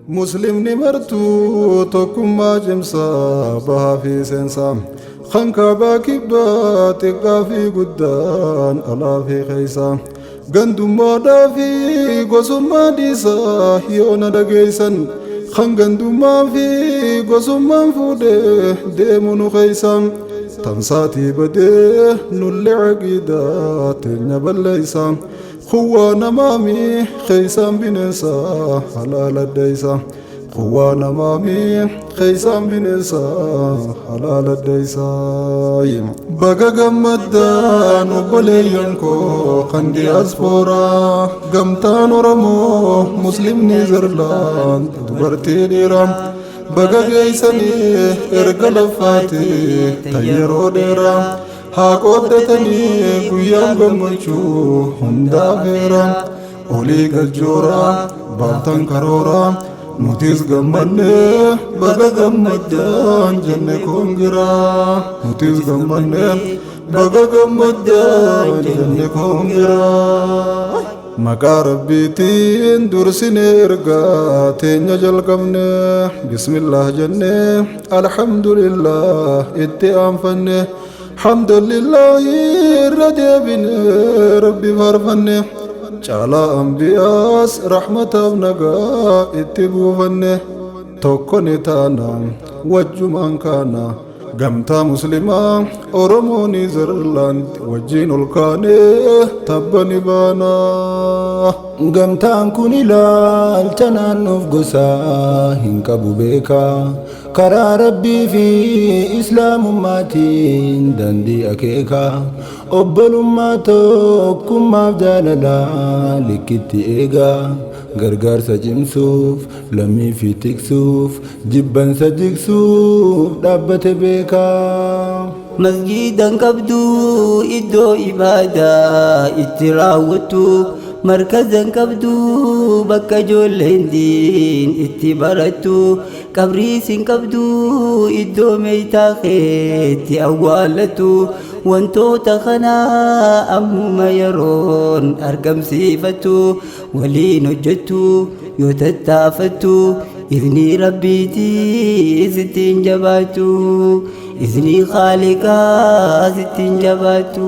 Muslimni martuu tokkummaa cimsaa bahaa fi seensaa. Kan kaabaa kibbaa xiqqaa fi guddaan alaa fi keeysaa. Gandummaadhaa fi gosummaa dhiisaa yoo na dhageeysan. Kan gandummaa fi gosummaan fuudhee deemu nu keeysaa. Tamsaatii badee nullee aqiidaa teenya balleeysaa. Kuwwaa namaami keeysaan bineensaa halaaladdeeysa. Kuwwaa namaami keeysaan bineensaa halaaladdeeysa. Baga gammaddaan obboleeyyan koo kan diyaaspooraa gamtaan Oromoo Muslimni Zerlaand dubartii dhiiraa. Baga geeysanii erga laffaati tan yeroo dheeraa. Haa qooddatanii guyyaan gammachuu hundaa feera. Olii gajjooraa baaftan karooraa nutis gammannee baga gammaddaan jenne koongiraa. Nutis gammannee baga gammaddaan jenne koongiraa. Maqaa Rabbiitiin dursinee ergaa teenya jalqabne bismillah jenne alhamdulillah itti aanfanne hamdulillaahi irra deebine Rabbi faarfanne caalaa ambiyaas rahmataaf nagaa itti buufanne tokko ni taana wajjumaan kaana. Gamtaa Muslimaa Oromoo Niizerlaand wajjin ol kaanee tabba ni baana. Gamtaan kun ilaalcha naannoof gosaa hin qabu beekaa. Karaa Rabbii fi Islaamummaatiin daandii akeekaa. Obbolummaa tokkummaaf jaalalaa likkitti eegaa. Gargaarsa cimsuuf lammii fi tiksuuf jibbansa jigsuuf dhaabbate beekaa. Masjiidan qabdu iddoo ibaadaa itti raawwattu, markazan qabdu bakka ijoolleen diin itti barattu, qabriis hin qabdu iddoo meeytaa keetti awwaalattu. Wantoota kana ammuma yeroon argamsiifattu, waliin hojjettu yoo tattaafattu, iznii Rabbiitii sittiin jabaattu, iznii Khaaliqaa sittiin jabaattu.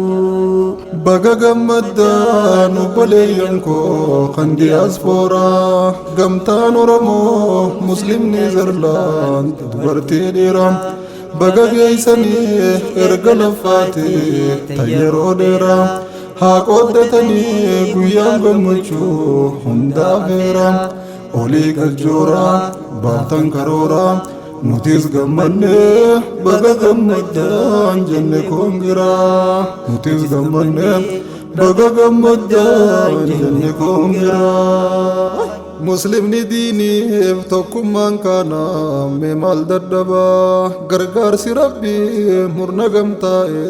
Baga gammaddaan obboleeyyan koo kan diyaaspooraa gamtaan Oromoo Muslim Niizerlaand dubartii dhiiraa. Baga geeysanii erga laffaati tan yeroo dheeraa. Haa qooddatanii guyyaan gammachuu hundaa feera. Olii gajjooraa baaftan karooraa nutis gammannee baga gammaddaan jenne koongiraa. Nutis gammannee baga gammaddaan jenne koongiraa. Muslimni diiniif tokkummaan kaana mee maal dadhabaa gargaarsi Rabbii murna gamtaa'e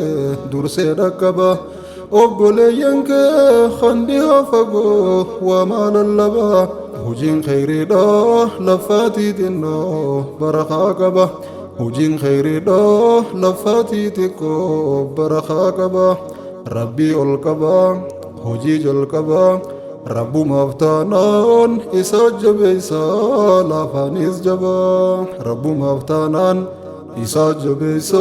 dursee dhaqqaba. Obboleeyyan kee kan dhihoo fagoo waa maa lallabaa hojiin kheyriidha laffaatii xinnoo barakaa qaba. Hojiin kheyriidha laffaatii xiqqoo barakaa qaba. Rabbii ol qaba hojii jalqaba Rabbumaaf taanaan isa jabeessa laafaanis jabaa. Rabbumaaf taanaan isa jabeessa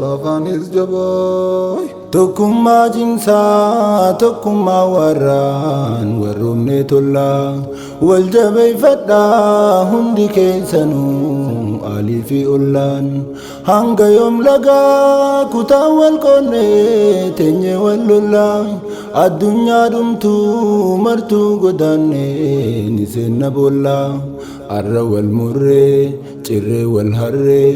laafaanis jabaa. Tokkummaa cimsaa tokkummaa warraan warroomne tollaa wal jabeeffadhaa hundi keessanuu aalii fi ollaan hanga yoom lagaa kutaa wal qoonne teenye wal lollaa addunyaa dhumtuu martuu godaanne ni seenna boollaa arra wal murree cirree wal harree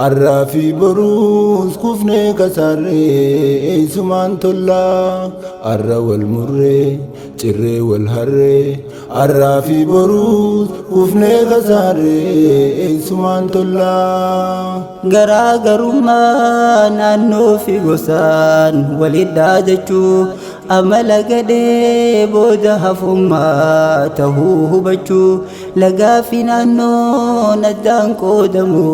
arraa fi boruus kufnee kasaarree eessumaan tollaa arra wal murree cirree wal harree arraa fi boruus kufnee kasaarree eessumaan tollaa. Garaagarummaa naannoo fi gosaan walitti dhaadachuu, amala gadhee booda hafummaa tahuu hubachuu, lagaa fi naannoon addaan qoodamu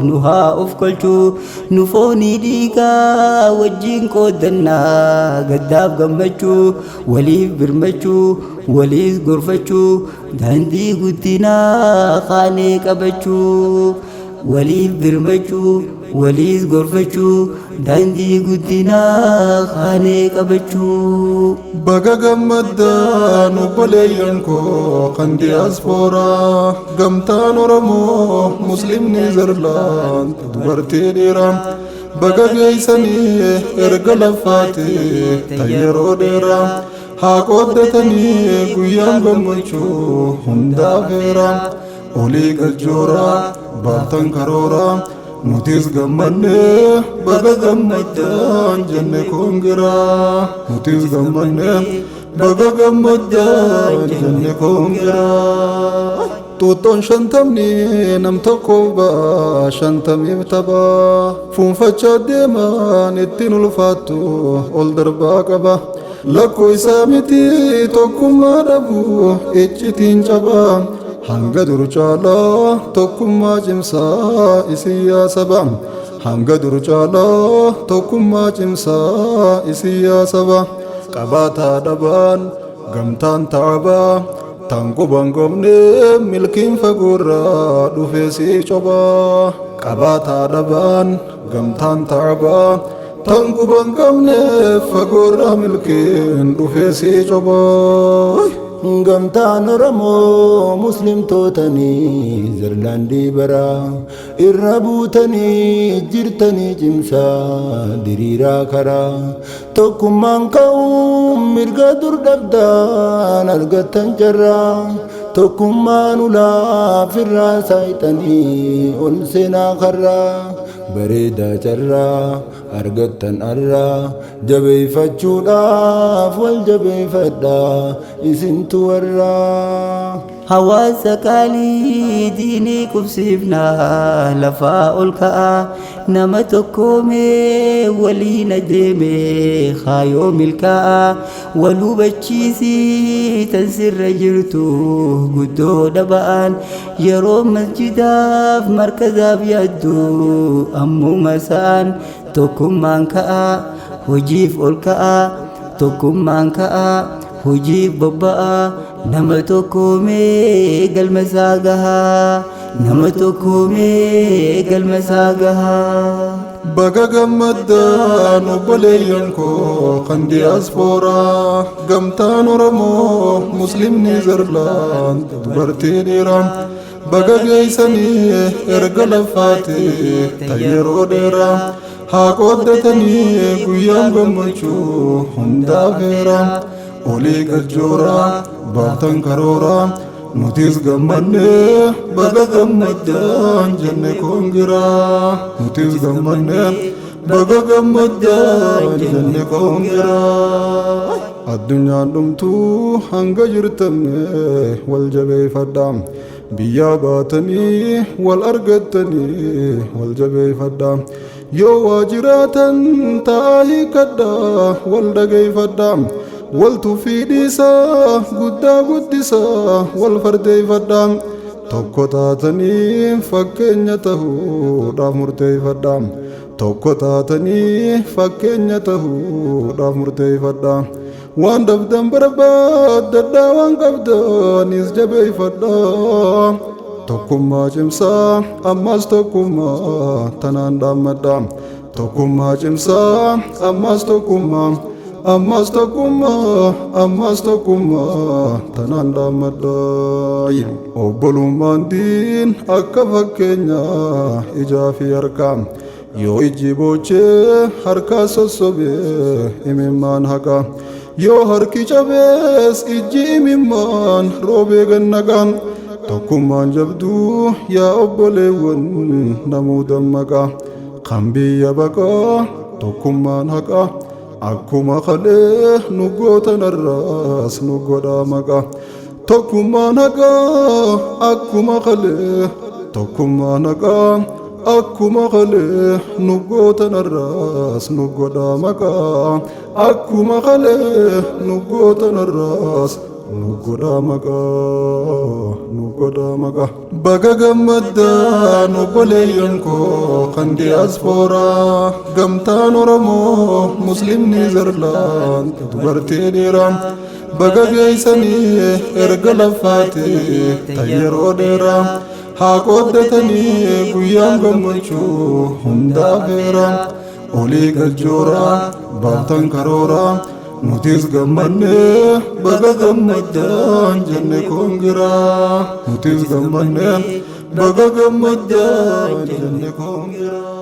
nu haa of kolchuu, nu foonii dhiigaa wajjin qooddannaa gaddaaf gammachuu waliif birmachuu. Waliis gorfachuu, daandii guddinaa kaanee qabachuu. Waliif birmachuu, waliis gorfachuu, daandii guddinaa kaanee qabachuu. Baga gammaddaan obboleeyyan koo kan diyaaspooraa, gamtaan Oromoo Muslim Neezerlaand, dubartii dhiiraa, baga geessanii erga lafaati tan yeroo dheeraa. Haa qooddatanii guyyaan gammachuu hundaaf heeraa. Olii gajjooraa baaftan karooraa, nutis gammannee baga gammaddaan jenne koongiraa. Nutis gammannee baga gammaddaan jenne koongiraa. Xuuxxoon 50ni nam tokkoof ba'a, 50f taphaa. Fuunfachaa deemaan ittiin ulfaattu ol darbaa qaba. Lakkoo isaa miti tokkummaa dhabu iccitiin cabaa. Hanga dur caalaa tokkummaa cimsaa isin yaa saba. Hanga dur caalaa tokkummaa cimsaa isin yaa saba. Qabaataa dhabaan gamtaan ta'abaa. Tan quban qabne milkiin fagoorraa dhufee si cobaa. Qabaataa dhabaan gamtaan ta'abaa. Tan quban qabne fagoorraa milkiin dhufee si cobaa. Gamtaan Oromoo Muslimtootanii Zerlaandii bara irra buutanii jirtanii cimsaa diriiraa karaa. Tokkummaan ka'uun mirga dur dhabdaan argattan carraa. Tokkummaan ulaa firraa saayixanii ol seenaa karraa. Bareedaa carraa argattan arraa, jabeeffachuudhaaf wal jabeeffadhaa isintu warraa. Hawaasa qaalii, diinii qubsiifnaa lafaa ol ka'a. Nama tokkoomee waliin adeeme kaayoo milkaa'a. Wal hubachiisii tan sirra jirtu guddoo dhaba'an. Yeroo masjidaaf markazaaf yaaddu ammuma sa'an. Tokkummaan ka'a, hojiif ol ka'a. Tokkummaan ka'a, hojiif bobba'a. Nama tokkoomee galma isaa gahaa. Nama tokkoomee galma isaa gahaa. Baga gammaddaan obboleeyyan koo kan diyaaspooraa, gamtaan Oromoo Muslim Neezerlaand, dubartii dhiiraa, baga geessanii erga lafaati tan yeroo dheeraa. Haa qooddatanii guyyaan gammachuu hundaaf heeraa. Olii gajjooraa baaftan karooraa, nutis gammannee baga gammaddaan jenne koongiraa. Nutis gammannee baga gammaddaan jenne koongiraa. Addunyaan dhumtuu hanga jirtamne wal jabeeffadhaa. Biyyaa baatanii wal argattanii wal jabeeffadhaa. Yoo waa jiraatan taa'aa hiikkadhaa, wal dhageeffadhaa. Wal tuffii dhiisaa, guddaa guddisaa, wal fardeeffadhaa. Tokko taatanii fakkeenya ta'uudhaaf murteeffadhaa. Tokko taatanii fakkeenya ta'uudhaaf murteeffadhaa. Waan dabdan barbaaddadhaa, waan qabdanis jabeeffadhaa. Tokkummaa cimsaa, ammas tokkummaa tanaan dhaammadhaa. Tokkummaa cimsaa, ammas tokkummaa, ammas tokkummaa, ammas tokkummaa tanaan dhaammadhaa. Obbolummaan diin akka fakkeenyaa ijaa fi harkaa. Yoo ijji boochee harkaa sossobee imimmaan haqa. Yoo harki cabees ijji imimmaan roobee gannaqaa. Tokkummaan jabduu yaa obboleewwan namuu dammaqaa. Kan biyya baqaa tokkummaan haqa. Akkuma kalee nu gootanarraas nu godhaa maqaa. Tokkummaan haqaa akkuma kalee, tokkummaan haqaa akkuma kalee nu gootanarraas nu godhaa maqaa. Akkuma kalee nu gootanarraas nu godhaa maqaa, nu godhaa maqaa. Baga gammaddaan obboleeyyan koo kan diyaaspooraa, gamtaan Oromoo Muslim Neezerlaand, dubartii dhiiraa, Baga geeysanii erga lafaati tan yeroo dheeraa haa qooddatanii guyyaan gammachuu hundaa feera. Olii gajjooraa baaftan karooraa nutis gammannee baga gammaddaan jenne koongiraa. Nutis gammannee baga gammaddaan jenne koongiraa.